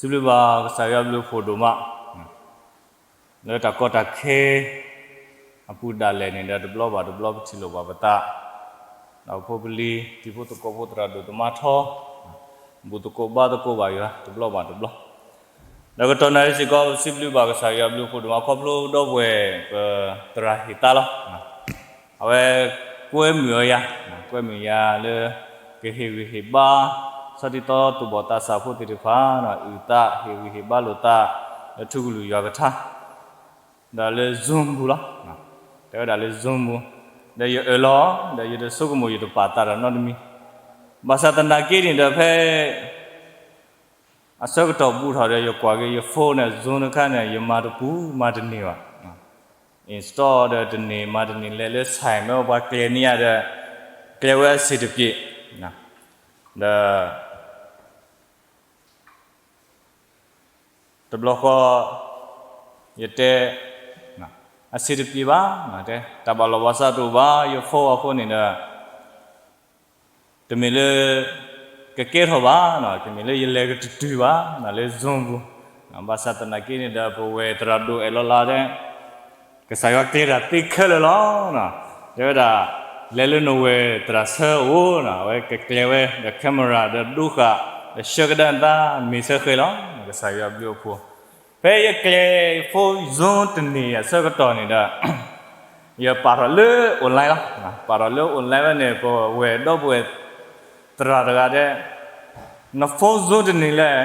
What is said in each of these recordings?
စံးဘျုးဘၣ်ကစၢ်ယွၤဘျုးဖှိၣ်ဒိၣ်မး လၢတၢ်ကီတၢ်ခဲအပူၤဒၣ်လဲာ်န့ၣ်ဒီး တဘျီဘၣ်တဘျီပထံၣ်လိာ်ဘၣ်ပသး, ဒီးဖိပလံၤ တံၤဖိသကိးဖိသရၣ်ဒိၣ်သမါထီ ဘူၣ်သကိးဘါသကိးဘၣ်ယွၤ တဘျီဘၣ်တဘျီ ဒီးကတီၢ်နၣ်ရံၣ်စ့ၢ်ကီး ပစံးဘျုးဘၣ်ကစၢ်ယွၤဘျုးဖှိၣ်ဒိၣ်မး ခီဖျိဒီပုၢ်ဝဲၢ် ပသရၣ်ဟ့ၣ်သါလီၤ. အဝဲကွဲမုာ်အီၤယၤ, ကွဲမုာ်ယၤလၢ ကဟ့ၣ်ဂံၢ်ဟ့ၣ်ဘါ ဆီတံၢ်သီသူၣ်ဘီၣ်သးစၢ်ဖိသ့ၣ်တဖၣ်, အုၣ်သးဟ့ၣ်ဂံၢ်ဟ့ၣ်ဘါလိာ်သး လၢထူကလုၢ်ယွၤကထါ ဒီးလၢ Zoom ပူၤလီၤ. တဲဝဲဒၣ်လၢ Zoom ပူၤ, ဒီးယအၢၣ်လီၤ ဒီးယတဆိကမိၣ်ယတပာ်သးတၢ်နီတမံၤ, ဘၣ်ဆၣ်သနာ်က့န့ၣ်ဒီး ဖဲ အဆၢကတီၢ်ဘူးထီၣ်ဒီး ယကွၢ်က့ၤယ phone န့ၣ် Zoom တခါန့ၣ် ယမၤတပူၤမၤတန့ၢ်ဘၣ်, install ဒီးတန့ၢ်မၤတန့ၢ် လဲၤလၢ site မ့ၢ်ပှၤကျဲၤန့ၢ်ယၤဒီး ကျဲၤဝဲအဆံးတပျ့ၤ, ဒီး တဘျီဃီ ယတဲ အဆံးတပျ့ၤဘၣ်, တၢ်ဘၣ်လီၢ်ဘၣ်စးတအိၣ်ဘၣ် ယ phone အဃိန့ၣ်ဒီး တမ့ၢ်လၢ ကကဲထီၣ်ဘၣ်, တမ့ၢ်လၢယလဲၤကတတုၤဘၣ် လၢ Zoom ပူၤ, ဘၣ်ဆၣ်သနာ်က့န့ၣ်ဒီး ပဝဲၢ်သရၣ်ဒိၣ်အဲၣ်လီၤလးဒီး ကစၢ်ယွၤကျဲၤတၢ်သ့ခဲလၢာ်လီၤ. တဲဝဲဒၣ် လဲၤလၢနဝဲၢ်သရၣ်ဆၢအအိၣ်, အဝဲကကျဲၤဝဲဒီး camera ဒီးဒိဃာ် ဒီးဆှၢကဒါနသး မ့ၢ်ဆၢဃဲၤလီၤ. ကစၢ်ယွၤဘျုးအဖှိၣ်, ဖဲယကျဲၤ phone Zoom တန့ၢ်အဆၢကတီၢ်န့ၣ်ဒီး ယပာ်ထီၣ်လၢ online လီၤ. ပာ်ထီၣ်လၢ online ဝဲန့ၣ် ပဝဲၢ်ဒီပုၢ်ဝဲၢ် သရၣ်တဂၤတဲ န phone Zoom တန့ၢ်လဲၣ်,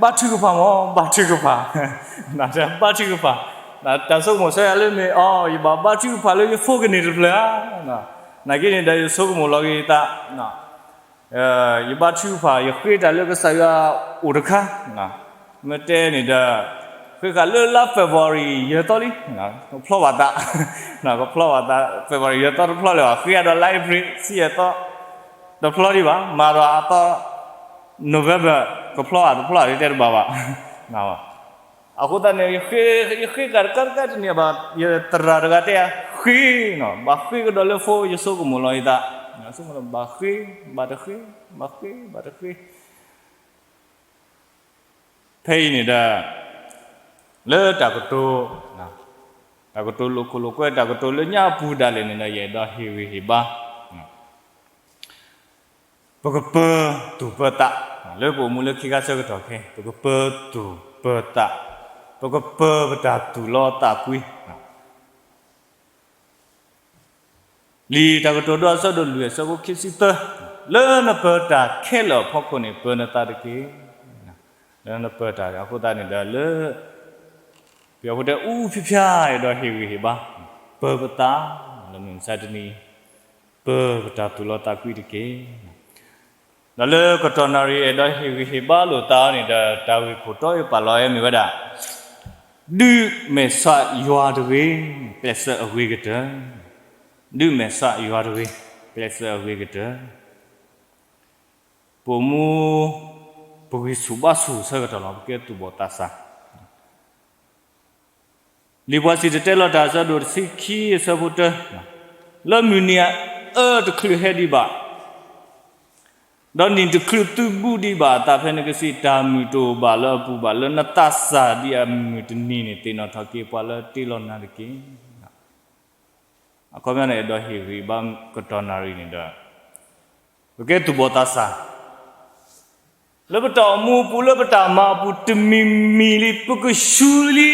ဘါထုကဖၣ်မး ဘါထုကဖၣ်, ဘါထုကဖၣ်, တၢ်ဆိကမိၣ်ဆၢယၤလၢမ့ၢ်အီၤ ယဘၣ်ဘါထုကဖၣ်လၢယ phone ကန့ၢ်တဖျၢၣ်ဧါ, နာ်က့န့ၣ်ဒီးယဆိကမိၣ်လီၤက့ၤယသး ယဘါထုကဖၣ် ယဃ့တၢ်လၢကစၢ်ယွၤအိၣ်တခါ, မ့ၢ်တဲန့ၣ်ဒီး ဃ့ဃာ်လၢလါ February ယဲၢ်သီလံ, ကဖျီဘၣ်သး, ကဖျီဘၣ်သး February ယဲၢ်သီတဖျီလၢၤဘၣ်, ဃ့ဃာ်ဒီးလါ April ဆံယဲၢ်သီ တဖျီဒံးဘၣ်, မၤဒီးအသီ November ကဖျီဧါတဖျီဧါ တဲတဘၣ်ဘၣ်. အဃိသတးန့ၣ် ယဃ့ဃာ်တခါတခါတန့ၢ်ဘၣ်, ယသရၣ်တဂၤတဲ ဃ့, ဘၣ်ဃ့ကဒီးလၢ phone ယဆိကမိၣ်လီၤယသး, ဘၣ်ဃ့, ဘၣ်တဃ့, ဘၣ်ဃ့, ဘၣ်တဃ့ ဖဲအံၤန့ၣ်ဒီး လၢတၢ်ကတိၤ, တၢ်ကတိၤလိာ်ခိၣ်လိာ်ကွဲ တၢ်ကတိၤလၢညါအပူၤဒၣ်လဲာ်န့ၣ်ဒီး ယအဲၣ်ဒိးဟ့ၣ်ဂံၢ်ဟ့ၣ်ဘါ ပကပၢၤသူၣ်ပၢၤသး, လၢပအိၣ်မူလၢခံခါဆၢကတီၢ်ခဲအံၤ ပကပၢၤသူၣ်ပၢၤသး, ပကပၢၤပတၢ်သူၣ်လီသးကွံ လံာ်တၢ်ကတိၤဒိအဆၢဒိၣ်လွံၢ်အဆၢဖိခံဆံသၢ, လၢနပၢၤတၢ်ခဲလၢာ်အဖီခိၣ်န့ၣ် ပၢၤနသးတက့ၢ်. လၢနပၢၤတၢ်အဃိသတးန့ၣ်ဒီးလၢ ပယီၤဖိတဲ အူဖျါဖျါ အဲၣ်ဒိးဟ့ၣ်ဂံၢ်ဟ့ၣ်ဘါ, ပၢၤပသး, လၢမုၢ်မဆါတနံၤအံၤ ပၢၤပတၢ်သူၣ်လီသးကွံတက့ၢ်. ဒီးလၢကတီၢ်နၣ်ရံၣ်အဲၣ်ဒိးဟ့ၣ်ဂံၢ်ဟ့ၣ်ဘါလိာ်သးန့ၣ်ဒီး တၢ်ဂ့ၢ်ခိၣ်တီယပာ်လီၤဝဲမ့ၢ်ဝဲဒၣ် ဒုးမဲာ်ဆှးယွၤတဂ့ၤ, ကျဲးစၢးအဂ့ၤကတၢၢ်, ဒုးမဲာ်ဆှးယွၤတဂ့ၤ, ကျဲးစၢးအဂ့ၤကတၢၢ်. ပအိၣ်မူ ပဂံၢ်ဆူၣ်ဘါဆူၣ်ဆၢကတီၢ်လီၤ ပကဲသူၣ်ဘီၣ်သးစၢ် လံာ်ပှၤစံၣ်တဲၤတဲလီၤတၢ်အဆၢဒိၣ်တဆံခံအဆၢဖိတၢ, လၢမုၢ်နံၤအအၢတချုးဟဲဒံးဘၣ်, ဒီးနံၣ်တချုးသုးဘူးဒံးဘၣ်အသးဖဲန့ၣ်ကစံး တၢ်မုာ်တအိၣ်ဘၣ်လၢအပူၤဘၣ်, လၢနသးစၢ်ဒံးအမုၢ်တနံၤန့ၣ် သ့ၣ်နီၣ်ထီၣ်က့ၤပှၤလၢတ့လီၤနၤတက့ၢ်. အခီပညီန့ၣ် အဲၣ်ဒိးဟ့ၣ်ဂံၢ်ဘါကတီၢ်နၣ်ရံၣ်န့ၣ်ဒီး ပကဲသူၣ်ဘီၣ်သးစၢ် လၢပတၢ်အိၣ်မူအပူၤ လၢပတၢ်မၤအပူၤ တမံၤမံၤလံ ပကဆူလံ,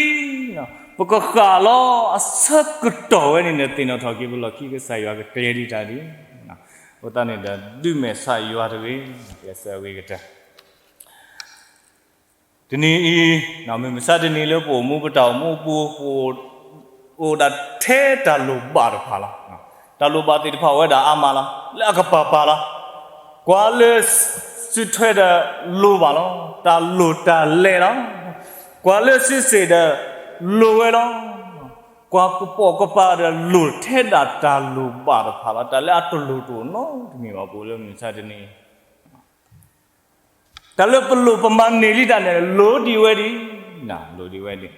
ပကဃၣ်လီၤအဆၢကတီၢ်ဝဲန့ၣ်ဒီး သ့ၣ်နီၣ်ထီၣ်က့ၤပလီၢ်ခံ ကစၢ်ယွၤကကျဲၤဒံးတၢ်ဒံး, အဃိသတးန့ၣ်ဒီး ဒုးမဲာ်ဆှးယွၤတဂ့ၤ, ကျဲးစၢးအဂ့ၤကတၢၢ် တနံၤအံၤ မုၢ်မဆါတနံၤလၢပအိၣ်မူ ပတၢ်အိၣ်မူအပူၤ အိၣ်ဒၣ်ထဲတၢ်လိၣ်ဘၣ်တဖၣ်လီၤ. တၢ်လိၣ်ဘၣ်သ့ၣ်တဖၣ်အိၣ်ဝဲဒၣ်အါမးလီၤ. လၢအကပၤပၤလီၤ. ကွၢ်လၢစုထွဲဒီးလိၣ်ဘၣ်လီၤ. တၢ်လိၣ်တၢ်လဲၤလီၤ. ကွၢ်လၢစုစ့ၣ်ဒီးလိၣ်ဝဲလီၤ. ကွၢ်ကပိာ်ကပၤဒီးလိၣ်ထဲဒၣ်တၢ်လိၣ်ဘၣ်တဖၣ်လီၤ. တၢ်လၢအတလိၣ်တအိၣ်နီတမံၤဘၣ် ပအိၣ်လၢမုၢ်မဆါတနံၤအံၤ တၢ်လၢပလိၣ်ပမၤန့ၢ်လံတၢ်န့ၣ် လိၣ်ဒံးဝဲဒံး, လိၣ်ဒံးဝဲဒံး.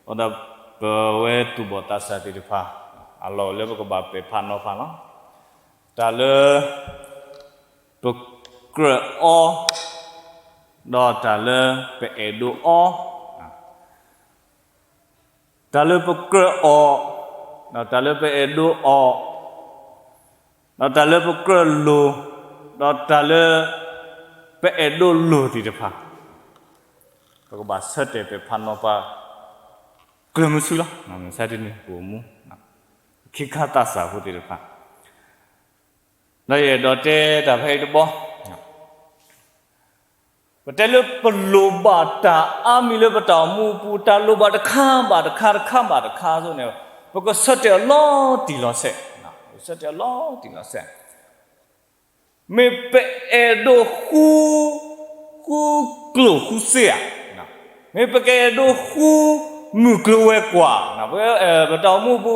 အဃိသတးပဝဲသူၣ်ဘီၣ်သးစၢ်သ့ၣ်တဖၣ် အလီၢ်အိၣ်လၢပကဘၣ်ပဲာ်ဖးနီၤဖးလီၤ. တၢ်လၢ ပကြၢးအီ ဒီးတၢ်လၢပအဲၣ်ဒိးအီ, တၢ်လၢပကြၢးအီၣ်, ဒီးတၢ်လၢပအဲၣ်ဒိးအီၣ်, ဒီးတၢ်လၢပကြၢးလိၤ, ဒီးတၢ်လၢပအဲၣ်ဒိးလိၤသ့ၣ်တဖၣ်, ပကဘၣ်ဆၢတဲာ်ပဲာ်ဖးနီၤပှၤ ကျၢၤမုဆူလီၤ. မုၢ်ဆါတနံၤပအိၣ်မူ ခံခါသးစၢ်ဖိသ့ၣ်တဖၣ်, ဒီးယအဲၣ်ဒိးတဲတၢ်ဖဲအံၤတဘီ, ပတဲလၢပလိၣ်ဘၣ်တၢ်အါမံၤလၢပတၢ်အိၣ်မူအပူၤ, တၢ်လိၣ်ဘၣ်တခါဘၣ်တခါ တခါဘၣ်တခါအသိးန့ၣ်, ပကဆၢတဲာ်အီၤလီၤတံၢ်လီၤဆဲး, ပကဆၢတဲာ်အီၤလီၤတံၢ်လီၤဆဲး မ့ၢ်ပအဲၣ်ဒိးဃု, ဃုကျိၣ်ဃုစ့ဧါ, မ့ၢ်ပကအဲၣ်ဒိးဃု မုၢ်ကျိၤဝဲၤကွာ်, ပတၢ်အိၣ်မူပူ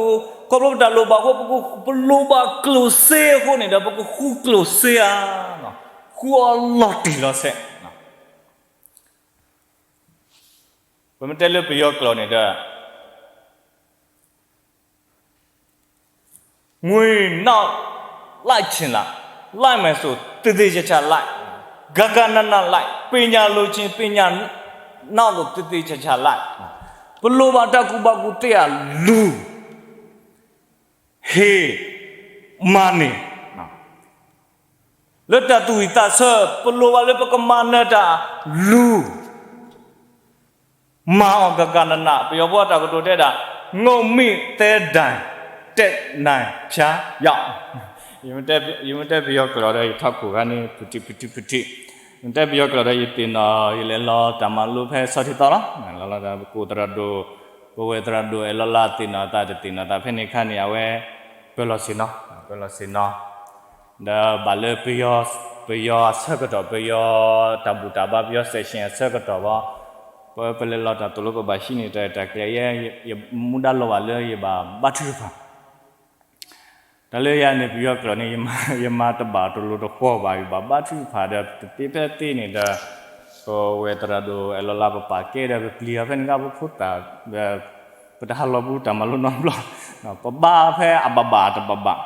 ၤ, ခီဖျိပတၢ်လိၣ်ဘၣ်အဃိ ပက, ပလိၣ်ဘၣ်ကျိၣ်စ့အဃိန့ၣ်ဒီး ပကဃုကျိၣ်စ့ဧါ, ဃုအီၤလီၤတံၢ်လီၤဆဲး, ပမ့ၢ်တဲလၢပယီၤကျိာ်န့ၣ်ဒီး ငွေနောက်လိုက်ချင်လား, လိုက်မယ်ဆိုသေသေချာချာလိုက်, ဂဃနဏ လိုက်, ပညာလိုချင်, ပညာနောက်ကိုသေသေချာချာလိုက်, ပလိၣ်ဘၣ်တၢ်ကူၣ်ဘၣ်ကူၣ်သ့ဧါ, လူၤ, ဟ့ၣ်, မၤန့ၢ်, လၢတၢ်သူၣ်ဝံၣ်သးဆၢ ပလိၣ်ဘၣ်လၢပကမၤနၢၤတၢ် လူၤ မၤအီၤဂဃနဏ, ပယီၤဖိအတၢ်ကတိၤတဲဒၣ် ငုတ်မိတ်သဲဒိုင် တက်နိုင်ဖြါရောက်, ယမ့ၢ်တဲပယီၤကျိာ်ဒီး ယထီၣ်ခိၣ်ခါန့ၣ် ဖုထံဖုထံဖုထံ, ယမ့ၢ်တဲပယီၤကျိာ်ဒီး ယသ့ၣ်နီၣ် ယလဲၤလီၤတၢ်မၤလိဖဲဆီထံသီလီၤ, လီၤလီၤဒီး ပကိၣ်သရၣ်ဒိၣ်, ပဝဲသရၣ်ဒိၣ်အဲၣ်လီၤလၢအသ့ၣ်နီၣ်သး တသ့ၣ်နီၣ်သးဖဲန့ၣ်အခါန့ၣ် အဝဲ ပၢၤလီၤဆ့ၣ်နီၤ, ပၢၤလီၤဆ့ၣ်နီၤ ဒီးဘၣ်လၢပယီၤ, ပယီၤအဆၢကတီၢ် ပယီၤတၢ်ဘူၣ်တၢ်ဘါ ပယီၤ section အဆၢကတီၢ်ဘၣ်, ပ, ပလဲၤလီၤတၢ်သိၣ်လိ ပဘၣ်ဟံးန့ၢ်တၢ်အဲၣ်တၢ်ကျဲၤ ယဲ, ယမူဒါလီၤဘၣ်လၢယဘၣ်ဘါထုကဖၣ်, တၢ်လၢယၤန့ၣ် ပယီၤကျိာ်န့ၣ် ယမၤတဘၣ်တလိၤတဃီဘၣ် ယဘၣ်ဘါထုကဖၣ်ဒီး တသ့ဖဲသ့န့ၣ်ဒီး ပဝဲသရၣ်ဒိၣ်အဲၣ်လီၤလၢပပာ်ကဲဒီး ပပျံၤအီၤဖဲန့ၣ်အခါ ပဖိသၣ်, ပတဟးလီၤဘူးတၢ်မၤလိနီတဘျီ, ပဘါဖဲအဘၣ်ဘၣ်တဘၣ်ဘၣ်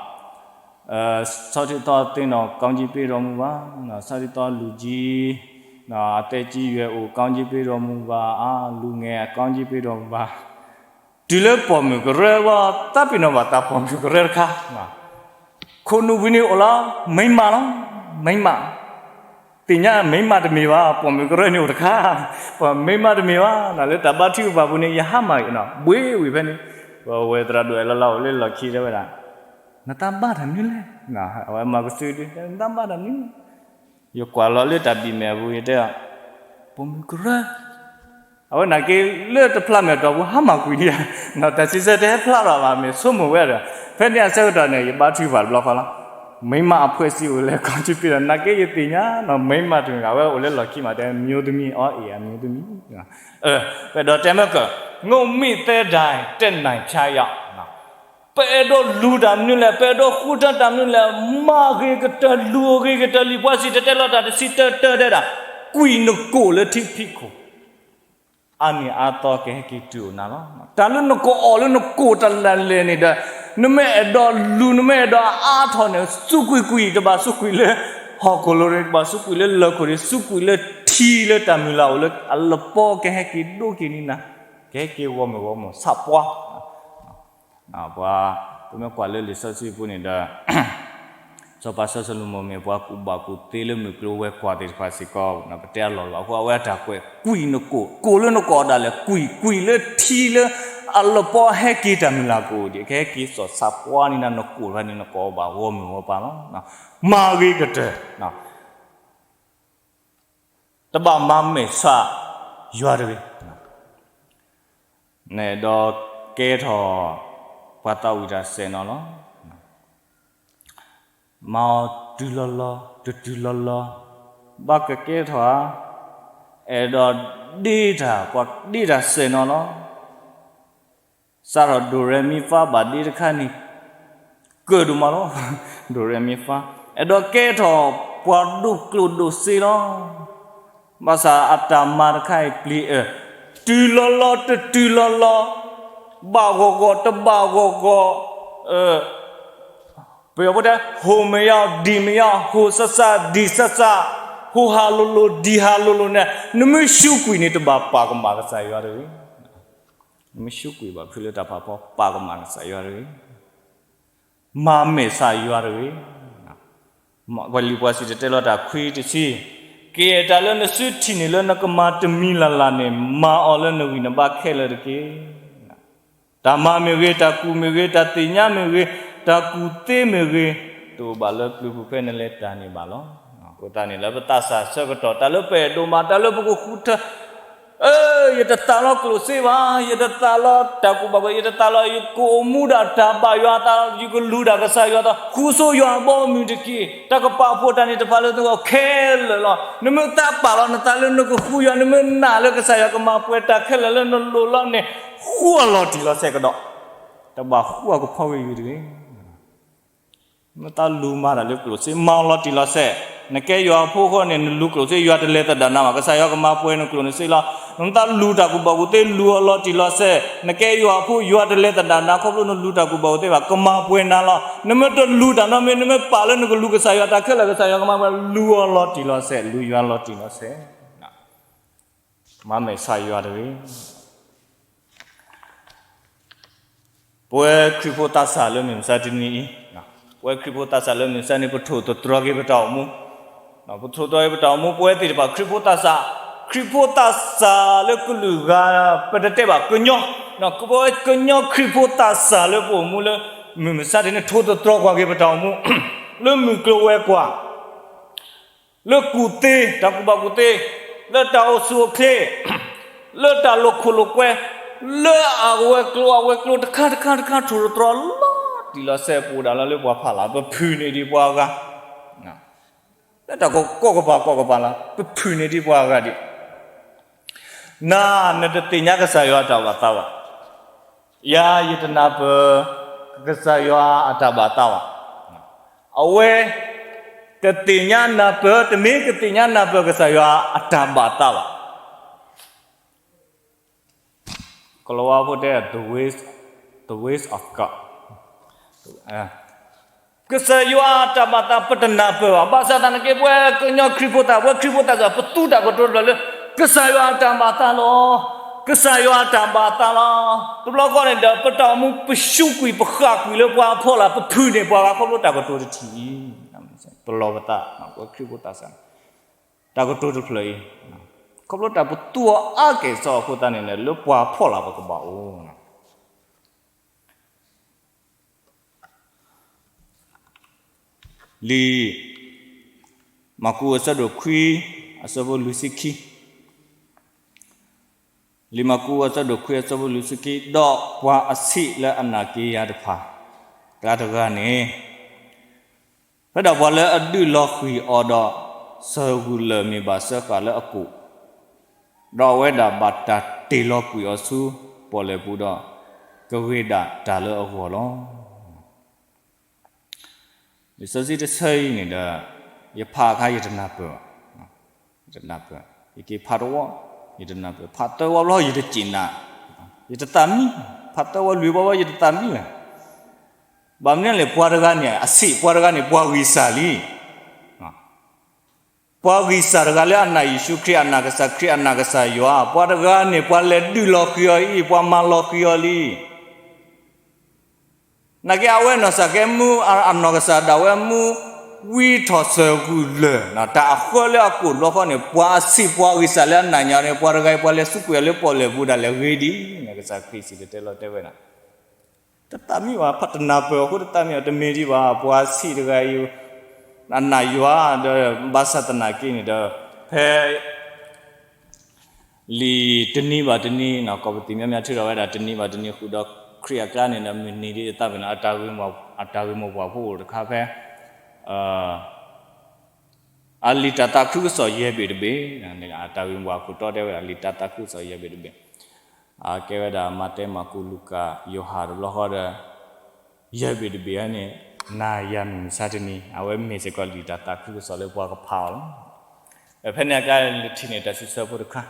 ဆီထံသီသ့ၣ်နီၣ် ကောင်းကြီးပေးတော်မူပါ, ဆီထံသီလူၤကံ, အသက်ကြီးရွယ်အို ကောင်းကြီးပေးတော်မူပါ, လူငယ် ကောင်းကြီးပေးတော်မူပါ, တုၤလၢပိာ်မုၣ်ကရၢဝဲ သးပ့ၤနီၣ်ဘၣ်သးပိာ်မုၣ်ကရၢတခါ, ခိၣ်နူာ်ဝံၤန့ၣ်အိၣ်လီၤ မိန်းမလီၤ, မိန်းမ, သ့ၣ်ညါ မိန်းမတမ့ၢ်ဘၣ် ပိာ်မုၣ်ကရၢန့ၣ်အိၣ်တခါ, ပမိန်းမတမ့ၢ်ဘၣ်, လၢတၢ်ဘါထုကဖၣ်ပူၤန့ၣ် ယဟါမၢ်ဂ့ၤနီၤ ဘှ့ဝံၤဖဲန့ၣ်, ပဝဲသရၣ်ဒိၣ်အဲၣ်လီၤလၢအိၣ်လၢလီၢ်ခံတဲဝဲဒၣ်, နတၢ်ဘါတၢ်မနုၤလဲၣ်, အဝဲမၤကစုဒု နတၢ်ဘါတၢ်မနုၤလဲၣ်, ယကွၢ်လီၤလၢတၢ်ဘံၣ်မဲာ်အပူၤ ယတဲ, ပိာ်မုၣ်ကရၢ အဝဲနာ်က့လၢတဖျါမဲာ်တီၢ်ပူၤ ဟါမၢ်ကွံာ်ဒံးဧါ, တၢ်စံးဆၢတဟဲဖျါထီၣ်ဘၣ် မ့ၢ်ဆိကမိၣ်ဝဲဒီး, ဖဲန့ၣ်အဆၢကတီၢ်န့ၣ် ယဘါထုကဖၣ်တဘျီဃီလီၤ, မိန်းမအဖွဲ့အစည်းအိၣ်လဲၣ် ကောင်းကြီးပေးတော်မူပါ, နာ်က့ယသ့ၣ်ညါနီၤ မိန်းမတမ့ၢ်ဘၣ် အဝဲအိၣ်လၢလီၢ်ခံမး တဲ မျိုးသမီး အီၤအံၤ အမျိုးသမီး, ပအဲၣ်ဒိးတဲမ့ၢ်က, ငုတ်မိတ်သဲဒိုင် တက်နိုင်ဖြါရောက်, ပအဲၣ်ဒိးလူၤတၢ်မနုၤလဲၣ်, ပအဲၣ်ဒိးဃုထၢတၢ်မနုၤလဲၣ်, မၤဂ့ၤကတၢၢ် လူၤအဂ့ၤကတၢၢ်လံ, ပှၤစံၣ်တဲၤတဲလီၤတၢ်တဆံတၢတၢတဲဒၣ်, ကွံာ်နကိာ်လၢထံဖံးခိၣ်, အါနံၣ်အါသီကဟဲက့ၤတုၤအိၣ်နၤလီၤ. တၢ်လၢနကအီၣ်လၢနကိာ်တၢ်လဲၤလဲၤန့ၣ်ဒီး, နမ့ၢ်အဲၣ်ဒိးလူၤ နမ့ၢ်အဲၣ်ဒိးအါထီၣ်န့ၣ် စူးကွံာ်ကွံာ်, တဘၣ်စူးကွံာ်လၢဟီၣ်ခိၣ်လိၤန့ၣ်, တဘၣ်စူးကွံာ်လၢလၢၢ်ခိၣ်န့ၣ်, စူးကွံာ်လၢထံလၢတၢ်မုၢ်လၢ်အိၣ်လၢအလပီကဟဲက့ၤဒိက့ၤန့ၢ်နၤ, ကဟဲက့ၤဂီၢ်မုၢ်ဂီၢ်မုၢ် ဆးပှၢ် ပှၤ, ပမ့ၢ်ကွၢ်လၢလံာ်စီဆှံပူၤန့ၣ်ဒီး, စီၤပၤစီၤၡလိၤမိၣ်မ့ၢ်ပှၤကူၣ်ဘၣ်ကူၣ်သ့လၢမုၢ်ကျိၤဝဲၤကွာ်သ့ၣ်တဖၣ်စ့ၢ်ကီး, ပတဲအလီၢ်လီၤအဃိ အဝဲအတၢ်ကွဲး ကွံာ်နကိာ်, ကိာ်လၢနကိာ်ဒၣ်လဲာ် ကွံာ်, ကွံာ်လၢထံလၢအလပီဟဲက့ၤတၢ်မုၢ်လၢ်ကအိၣ်ဒံး, ကဟဲက့ၤစိာ်ဆးပှၢ်န့ၢ်နၤ နကိာ်တဖၣ်န့ၣ် နကိာ်ဘၣ်ဂီၢ်မုၢ်ဂီၢ်ပၤလီၤ. မၤဂ့ၤကတၢၢ် တဘၣ်မၤမဲာ်ဆှးယွၤတဂ့ၤ. နအဲၣ်ဒိးကဲထီၣ်ပှၤသးဝံၣ်တၢ်စဲၣ်နီၤလီၤ. မၤအီၤတုၤလီၤလီၤ တတုၤလီၤလီၤ, ဘၣ်ကကဲထီၣ်ဧါ, အဲၣ်ဒိးဒ့တၢ် ပှၤဒ့တၢ်စဲၣ်နီၤလီၤ. စးထီၣ်ဒိၣ်ရဲၣ်မံဖးဘၣ်ဒ့တခါန့ၣ် ကၢၢ်ဒိၣ်မးလီၤ. ဒိၣ်ရဲၣ်မံဖး အဲၣ်ဒိးကဲထီၣ်ပှၤဒိၣ်ကျိၣ်ဒိၣ်စ့လီၤ. ဘၣ်ဆၣ်အတၢ်မၤတခါအံၤပျံၤအၢ, တုၤလီၤလီၤ တတုၤလီၤလီၤ, ဘၣ်ဂီၢ်ဂီၢ် တဘၣ်ဂီၢ်ဂီၢ်, ပယီၤဖိတဲ ဟိုမယါ ဒံၣ်မယါ ဟိုစၢ်စၢ် ဒံၣ်စၢ်စၢ်, ဖိဟးလိၤလိၤ ဒံဟးလိၤလိၤန့ၣ် နမ့ၢ်ၡူးကွံာ်န့ၣ် တဘၣ်ပာ်ကမၣ်ကစၢ်ယွၤတဂ့ၤ. နမ့ၢ်ၡူးကွံာ်ဘၣ်ဖုးလၢတၢ်ဖးဖီ ပာ်ကမၣ်ကစၢ်ယွၤတဂ့ၤ. မၤမဲာ်ဆှးယွၤတဂ့ၤ. ပှၤလံာ်ပှၤစံၣ်တဲၤတဲလီၤတၢ်ခွံတဆံ, ကယဲၢ်တၢ်လၢနစုထံၣ်န့ၣ်လၢနကမၤတမံၤလၢ်လၢ်န့ၣ် မၤအီၤလၢနဂံၢ်နဘါခဲလၢာ်တက့ၢ်. တၢ်မၤမ့ၢ်ဂ့ၤ, တၢ်ကူၣ်မ့ၢ်ဂ့ၤ, တၢ်သ့ၣ်ညါမ့ၢ်ဂ့ၤ, တၢ်ကူၣ်သ့မ့ၢ်ဂ့ၤ, တအိၣ်ဘၣ်လၢပျုၤပူၤဖဲနလဲၤတၢ်န့ၣ်ဘၣ်လီၤ. အဃိသတးန့ၣ် လၢပသးစၢ်ဆၢကတီၢ် တၢ်လၢပအဲၣ်ဒိးမၤ တၢ်လၢပကဃုထၢ ယတသးလီၤကျိၣ်စ့ဘၣ်, ယတသးလီၤတၢ်ကူၣ်ဘၣ်ကူၣ်သ့, ယတသးလီၤ ယကအိၣ်မူဒၣ်တၢ်ဘၣ်ယွၤအသး, ယကလူၤတၢ်ကစၢ်ယွၤအသး, ဃုဆိယွၤအဘီအမုၢ်တက့ၢ်. တၢ်ကပာ်ဖှိၣ်တၢ်န့ၣ်တဖၣ်လၢနဂီၢ်ခဲလၢာ်လီၤ. နမ့ၢ်သးပာ်လီၤနသးလၢနကဃုယွၤ, နမ့ၢ်နာ်လၢကစၢ်ယွၤကမၤပှဲၤတၢ်ခဲလၢာ်လၢနလိၤလီၤန့ၣ်, ဃုအီၤလီၤတံၢ်လီၤဆဲးကဒီး, တဘၣ်ဃုအီၤကဖီဝ့ၢ်ယွၤတဂ့ၤ. မ့ၢ်သးလူၤမၤတၢ်လၢကျိၣ်စ့ မၤအီၤလီၤတံၢ်လီၤဆဲး, နကဲယွၤအဖိအဃိန့ၣ် နလူၤကျိၣ်စ့ ယွၤတလဲၤသဒၣ်နၤဘၣ်, ကစၢ်ယွၤကမၤပှဲၤနကျိၣ်နစ့လီၤ. နမ့ၢ်သးလူၤတၢ်ကူၣ်ဘၣ်ကူၣ်သ့ လူၤအီၤလီၤတံၢ်လီၤဆဲး, နကဲယွၤအဖိ ယွၤတလဲၤသဒၣ်နၤ ခီဖျိနလူၤတၢ်ကူၣ်ဘၣ်ကူၣ်သ့ဘၣ်, ကမၤပှဲၤနၤလီၤ. နမ့ၢ်တလူၤတၢ်နီတမံၤ, နမ့ၢ်ပာ်လၢနကလူၤကစၢ်ယွၤတၢ်ခဲလၢာ် ကစၢ်ယွၤကမၤပှဲၤ, လူၤအီၤလီၤတံၢ်လီၤဆဲး, လူၤယွၤလီၤတံၢ်လီၤဆဲး, မၤမဲာ်ဆှးယွၤတဂ့ၤ. ပဝဲခရံာ်ဖိသးစၢ်လၢမုၢ်မဆါတနံၤအံၤ, ပဝဲခရံာ်ဖိသးစၢ်လၢမုၢ်မဆါန့ၣ် ပထိၣ်သတြီၤက့ၤပတၢ်အိၣ်မူ, ပထိၣ်သတြီၤက့ၤပတၢ်အိၣ်မူ ပဝဲသ့ၣ်တဖၣ် ခရံာ်ဖိသးစၢ်, ခရံာ်ဖိသးစၢ်လၢကလုာ်ဂၤ ပတတဲဘၣ်ကညီ, ပဝဲကညီခရံာ်ဖိသးစၢ်လၢပအိၣ်မူလၢ မုၢ်မဆါတနံၤန့ၣ် ထိၣ်သတြီၤကွၢ်က့ၤပတၢ်အိၣ်မူ, လၢမုၢ်ကျိၤဝဲၤကွာ် လၢကူၣ်သ့, တၢ်ကူၣ်ဘၣ်ကူၣ်သ့, လၢတၢ်အိၣ်ဆူၣ်အိၣ်ချ့, လၢတၢ်လိာ်ခိၣ်လိာ်ကွဲ, လၢအဝဲၤကျိၤအဝဲၤကျိၤတခါတခါတခါ ထိၣ်သတြီၤလီၤတံၢ်လီၤဆဲး ပအိၣ်ဒၣ်လၢပှၤဖးလၢ် ပဖုၣ်န့ၢ်ဒံးပှၤဂၤ, လၢတၢ်ကိးကပၤကိးကပၤလၢ် ပဖုၣ်န့ၢ်ဒံးပှၤဂၤဒံး, နၤ နတသ့ၣ်ညါကစၢ်ယွၤအတၢ်ဘၣ်သးဘၣ်. ယၤ ယတနၢ်ပၢၢ် ကစၢ်ယွၤအတၢ်ဘၣ်သးဘၣ်. အဝဲ တသ့ၣ်ညါနၢ်ပၢၢ်, တမ့ၢ်ကသ့ၣ်ညါနၢ်ပၢၢ်ကစၢ်ယွၤအတၢ်ဘၣ်သးဘၣ်. ကလၤဝါဖိတဲ the ways, the ways of God, ကစၢ်ယွၤအတၢ်ဘၣ်သး ပတနၢ်ပၢၢ်ဘၣ်. ဘၣ်ဆၣ်သနာ်က့ ပဝဲကညီခရံာ်ဖိသး, ပဝဲခရံာ်ဖိသးစၢ် ပသူတၢ်ကတိၤတဖျၢၣ်လၢ ကစၢ်ယွၤအတၢ်ဘၣ်သးလီၤ. ကစၢ်ယွၤအတၢ်ဘၣ်သးလီၤ. တဘျီဃီန့ၣ်ဒီး ပတၢ်အိၣ်မူ ပၡူးကွံာ် ပဃၣ်ကွံာ်လၢပှၤအဖီလာ် ပဖုၣ်န့ၢ်ပှၤဂၤ ခီဖျိတၢ်ကတိၤတထံၣ်အံၤ, ပလီၢ်ပသး, ပဝဲခရံာ်ဖိသးစၢ် တၢ်ကတိၤတဖျၢၣ်အံၤ, ခီဖျိတၢ်ပသူအီၤအါကဲၣ်ဆိးအဃိသတးန့ၣ် လၢပှၤဖီလာ်ပကဘၣ်အိၣ် လံာ်မၢ်ကူးအဆၢဒိၣ်ခွံ, အဆၢဖိလွံၢ်ဆံခံ, လံာ်မၢ်ကူးအဆၢဒိၣ်ခွံအဆၢဖိလွံၢ်ဆံခံ, ဒီးပှၤအဆံးလၢအနာ်က့ၤယၤတဖၣ် ကျါတဂၤန့ၣ် ဖဲဒၣ်ပှၤလၢအဒုးလီၤဃံၤအီၤဒီး စၢၤဂုၢ်လၢၢ်မ့ၢ်ဘၣ်စၢဃာ်လၢအကိာ်, ဒီးအဝဲဒၣ်ဘၣ်တၢ်တ့ၢ်လီၤကွံာ်အီၤဆူပီၣ်လဲၣ်ပူၤဒီး ကဂ့ၤဒၣ်တၢ်လၢအဂီၢ်လီၤ. လံာ်စီဆှံတဆၢအံၤန့ၣ်ဒီး ယဖးအခါ ယတနၢ်ပၢၢ်ဘၣ်, ယတနၢ်ပၢၢ်, ယက့ၤဖးတဝီ, ယတနၢ်ပၢၢ်, ဖးသၢဝီဘျီ ယတစံးနၤ, ယတသးမံ, ဖးသၢဝီလွံၢ်ဝီဘျီ ယတသးမံလၢၤ. ဘၣ်မနုၤလဲၣ် ပှၤတဂၤန့ၣ် အဆံး ပှၤတဂၤန့ၣ် ပှၤဂံၢ်စၢ်လံ ပှၤဂံၢ်စၢ်တဂၤလၢအနာ်ယ့ၣ်ၡူးခရံာ် အနာ်ကစၢ်ခရံာ် အနာ်ကစၢ်ယွၤ, ပှၤတဂၤန့ၣ် ပှၤလဲၤဒုးလီၤဃံၤအီၤအံၤ ပှၤမၤလီၤဃံၤအီၤလံ. နာ်က့အဝဲနီၢ်စၢ်ကဲမူ အနီၢ်ကစၢ်ဒၣ်ဝဲမူ ဝံထီၣ်စၢၤဂုၢ်လၢၢ် တၢ်အဃၢလၢအကိာ်တဘျီဃီန့ၣ် ပှၤအဆံးပှၤဂံၢ်စၢ်လၢအနာ်ယွၤန့ၣ် ပှၤတဂၤအံၤ ပှၤလဲၤဆူကွံာ်အီၤလၢပီၣ်လဲၣ်ပူၤဒၣ်လဲာ်ဂ့ၤဒံး ကစၢ်ခရံာ်စံးတဲၤတဲလီၤတဲဝဲဒၣ် တသးမံဘၣ်, ဖးတနၢ်ပၢၢ်အဃိ တသးမံဘၣ်, တမ့ၢ်ဒံးဘၣ်, ပှၤဆံးတဂၤအံၤ အနာ်ယွၤဒီး ဘၣ်ဆၣ်သနာ်က့န့ၣ်ဒီး ဖဲ လံာ်တနံၤဘၣ်တနံၤ ကိးပသံၣ်မးမးထုးထီၣ်ဝဲဒၣ် တနံၤဘၣ်တနံၤဃုာ်ဒီး ခရံာ်အကျါန့ၣ်ဒီး မုၢ်နံၤဒ်အသးပ့ၤနီၣ် အတၢ်ဂ့ၢ်မိၢ်ပှၢ်ဖိအိၣ်တခါဖဲ အလံာ်တၢ်သးခုကစီၣ်ယဲၢ်ဘ့ၣ်တဘ့ၣ်, အတၢ်ဂ့ၢ်မိၢ်ပှၢ်ခိၣ်တီတဲဝဲဒၣ် လံာ်တၢ်သးခုကစီၣ်ယဲၢ်ဘ့ၣ်တဘ့ၣ်, အကဲဝဲဒၣ် မးသဲ မၢ်ကူး လူၤကၣ် ယိၤဟၣ်တဘျီဃီဒီး ယဲၢ်ဘ့ၣ်တဘ့ၣ်အံၤန့ၣ် နၤယၤမုၢ်မဆါတနံၤ အဝဲမ့ၢ်စ့ၢ်ကီးလံာ်တၢ်သးခုကစီၣ်လၢပှၤကဖးအီၤလီၤ. ဖဲန့ၣ်အကျါ လၢထံၣ်န့ၣ် တၢ်စံးဆၢဖိတခါ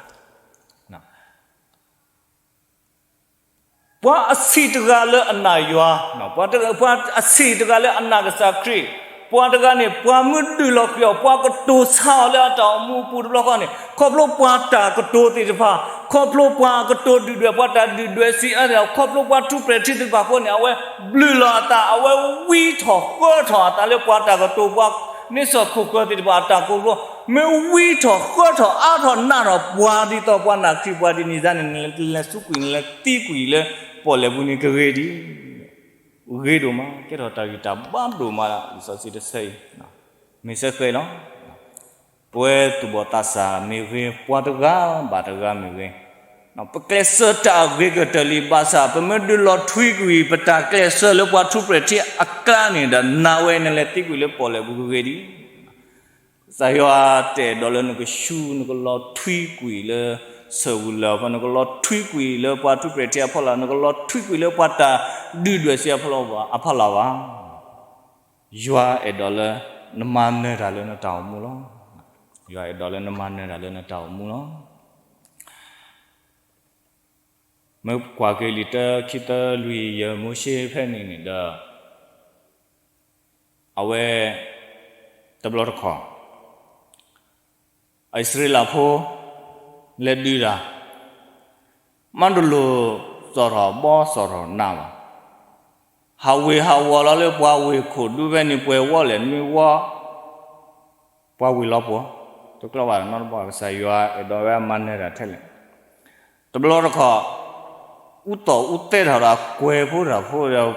ပှၤအဆံးတဂၤလၢအနာ်ယွၤ, ပှၤအဆံးတဂၤလၢအနာ်ကစၢ်ခရံာ်, ပှၤတဂၤန့ၣ် ပှၤမ့ၢ်ဒုးလီၤဃံၤအီၤ ပှၤကတိၤဆါအီၤလၢအတၢ်အိၣ်မူအပူၤတဘျီဃီန့ၣ် ခီဖျိပှၤတၢ်ကတိၤသ့ၣ်တဖၣ်, ခီဖျိပှၤကတိၤဒုၣ်ဒွဲၣ် ပှၤတၢ်ဒုၣ်ဒွဲၣ်စံးအါသ့ၣ် ခီဖျိပှၤထူးပှဲၤထံသ့ၣ်တဖၣ်အဃိန့ၣ် အဝဲဘျုးလီၤအသး အဝဲဝံထီၣ်ဃၢထီၣ်အသးလၢပှၤတၢ်ကတိၤ ပှၤန့ဆၢၣ်ခိၣ်ဃၢၤသ့ၣ်တဖၣ်အတၢ်ကိးဘျီ မ့ၢ်ဝံထီၣ်ဃၢထီၣ်အါထီၣ်နးထီၣ်ပှၤဒ်သိးပှၤနာ်ခရံာ်ပှၤဒ်န့ၣ်န့ၣ် နလဲၤစူးကွံာ်နလဲၤသံကွံာ်လၢပီၣ်လဲၣ်ပူၤန့ၣ်ကဂ့ၤဒံး ဂ့ၤဒိၣ်မး ကဲထီၣ်တၢ်ဂံၢ်တၢ်ဘါဒိၣ်မး လံာ်စီဆှံတဆၢအံၤ မ့ၢ်စ့ၢ်ကီးလီၤ. ပဝဲသူၣ်ဘီၣ်သးစၢ်မ့ၢ်ဂ့ၤ ပှၤတဂၤဘၣ်တဂၤမ့ၢ်ဂ့ၤ ပကျဲးစၢးတၢ်အဂ့ၤကတၢၢ်လံ ဘၣ်ဆၣ် ပမ့ၢ်ဒုးလီၤထွံကွံာ် ပတၢ်ကျဲးစၢးလၢပှၤထူးပှဲၤထံအကျါန့ၣ်ဒီး နၤဝဲနလဲၤသံကွံာ်လၢပီၣ်လဲၣ်ပူၤကဂ့ၤဒံး ကစၢ်ယွၤတအဲၣ်ဒိးလၢနကဆူ နကလီၤထွံကွံာ်လၢ ဆၢၣ်ဝံၤလၢအဖီ နကလီၤထွံကွံာ်လၢပှၤထူးပှဲၤထံအဖီလာ် နကလီၤထွံကွံာ်လၢပှၤတၢ်ဒုၣ်ဒွဲၣ်စံးအဖီလာ်ဘၣ်. ယွၤအဲၣ်ဒိးလၢ နမၤနၢၤတၢ်လၢနတၢ်အိၣ်မူလီၤ. ယွၤအဲၣ်ဒိးလၢနမၤနၢၤတၢ်လၢနတၢ်အိၣ်မူလီၤ. မ့ၢ်ကွၢ်က့ၤလံာ်တၢ ခံတၢ လွံၢ် ယဲၢ် မိၤၡ့ဖဲန့ၣ်န့ၣ်ဒီး အဝဲ တဘျီတခီၣ် အံၣ်စရ့လးဖိ လဲၤဒုးတၢ် မ့ၢ်တလိၣ်စီၣ်ထီၣ်ဘီစီၣ်ထီၣ်နးဘၣ်. ဟးဝ့ၢ်ဟးဝီၤလီၤလၢပှၤဝ့ၢ်ခိၣ်ဒူဖဲန့ၣ် ပှဲၤဝီလဲၣ်နွံဝီ ပှၤဝ့ၢ်လီၤပှီၤ တကျီဘၣ်နီတဘျီ ကစၢ်ယွၤအဲၣ်ဒိးဝဲမၤနၢၤတၢ်ထဲလဲၣ်. တဘျီတခီၣ် အူသီၣ်အူသဲထီၣ်ဒီးအကွဲၤဖိတၢ်ဖိဒီး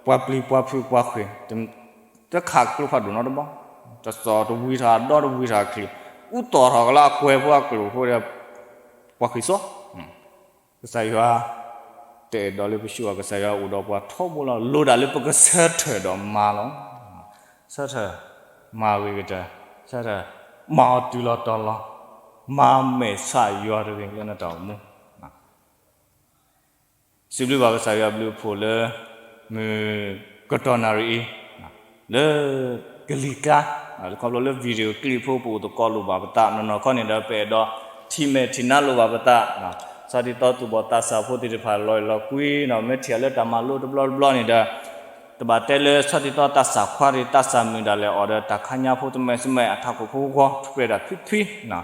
ပှၤပျံၤပှၤဖုးပှၤဃ့ၢ် တခးကျိဖးဒိၣ်နီတဘျီ, တစီၣ်တဝံၤထီၣ်အဒီတဝံၤထီၣ်အချံ, အူသီၣ်ထီၣ်ကလၢအကွဲၤဖိအကျိၤဖိဒီး ပှၤဃ့ၢ်စီ, ကစၢ်ယွၤ တအဲၣ်ဒိးလၢပဆူၣ်ဘၣ် ကစၢ်ယွၤအိၣ်ဒီးပှၤထီဘိလီၤ. လိၣ်ဒၣ်လၢပကဆၢထၢၣ်ဒီးမၤလီၤ. ဆၢထၢၣ်မၤဂ့ၤကတၢၢ်, ဆၢထၢၣ်မၤအီၤတုၤလီၤတီၤလီၤ, မၤမဲာ်ဆှးယွၤတဂ့ၤလၢနတၢ်အိၣ်မူ စံးဘျုးဘၣ်ကစၢ်ယွၤဘျုးအဖှိၣ်လၢ မုၢ်ကတီၢ်နၣ်ရံၣ်အံၤ လၢကလံၤကျါ ခီဖျိလၢ video clip ဖိ ပအိၣ်သကိးလိၣ်ဘၣ်ပသး နီၢ်နီၢ်ခီန့ၣ်ဒီး ပအဲၣ်ဒိးထံၣ်မဲာ်ထံၣ်နါလိၣ်ဘၣ်ပသး, ဆီၣ်တံၢ်သီသူၣ်ဘီၣ်သးစၢ်ဖိသ့ၣ်တဖၣ်လီၤအဲၣ်လီၤကွံ မ့ၢ်ထံၣ်လၢတၢ်မၤလိတဘျီတဘျီန့ၣ်ဒီး တဘၣ်တဲလၢဆီၣ်တံၢ်သီသးစၢ်ခွါရံၣ် သးစၢ်မုၣ်ဒၣ်လဲာ်အီၤဒီး တၢ်ခါညါဖိတမဲာ်စမဲာ် အထးခိၣ်ဖိဂီၤ ထူၣ်ဖျဲးတၢ်ဖံဖံ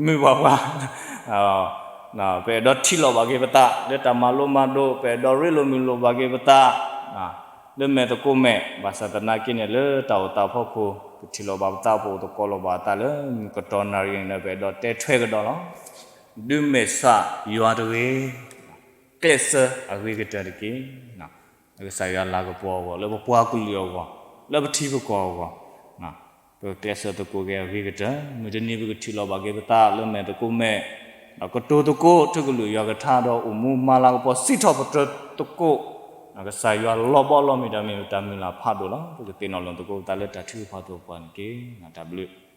မုၢ်ပှၤပှၤ ပအဲၣ်ဒိးထံၣ်လိာ်ဘၣ်က့ၤပသး လၢတၢ်မၤလိမၤဒိး ပအဲၣ်ဒိးရ့လိာ်မုာ်လိာ်ဘၣ်က့ၤပသး လၢမဲာ်သကိးမဲာ် ဘၣ်ဆၣ်သနာ်က့န့ၣ် လၢတၢ်အိၣ်သးဖီခိၣ် ပထံၣ်လိာ်ဘၣ်ပသး ပအိၣ်သကိးလိာ်ဘၣ်သးလၢ မုၢ်ကတီၢ်နၣ်ရံၣ်န့ၣ်ဒီး ပအဲၣ်ဒိးတဲထွဲကဒီးလီၤ. ဒုးမဲာ်ဆှးယွၤတဂ့ၤ, ကျဲးစၢးအဂ့ၤကတၢၢ်တက့ၢ်. ကစၢ်ယွၤလၤကပီၤအဂီၢ် လၢပပှၤကလုာ်အဂီၢ် လၢပထံပကီၢ်အဂီၢ် ပကျဲးစၢးသကိးက့ၤအဂ့ၤကတၢၢ် မုၢ်တနံၤပကထံၣ်လိာ်ဘၣ်က့ၤပသးလၢမဲာ်သကိးမဲာ် ဒီးကတိၤသကိး ထၢကလုာ်ယွၤကထါဒီးအိၣ်မူမၤလၤကပီၤ စံးထီၣ်ပတြၢၤသကိး ကစၢ်ယွၤလီၤဘီလီၤမုၢ်ဒီးမ့ၢ်ပတၢ်မုၢ်လၢ်ဖးဒိၣ်လီၤ. ပကသ့ၣ်နီၣ်လီၤသကိးပသးလၢတၢ်ထုကဖၣ်သပှၢ်န့ၣ်တက့ၢ်. တၢ်ဘျုး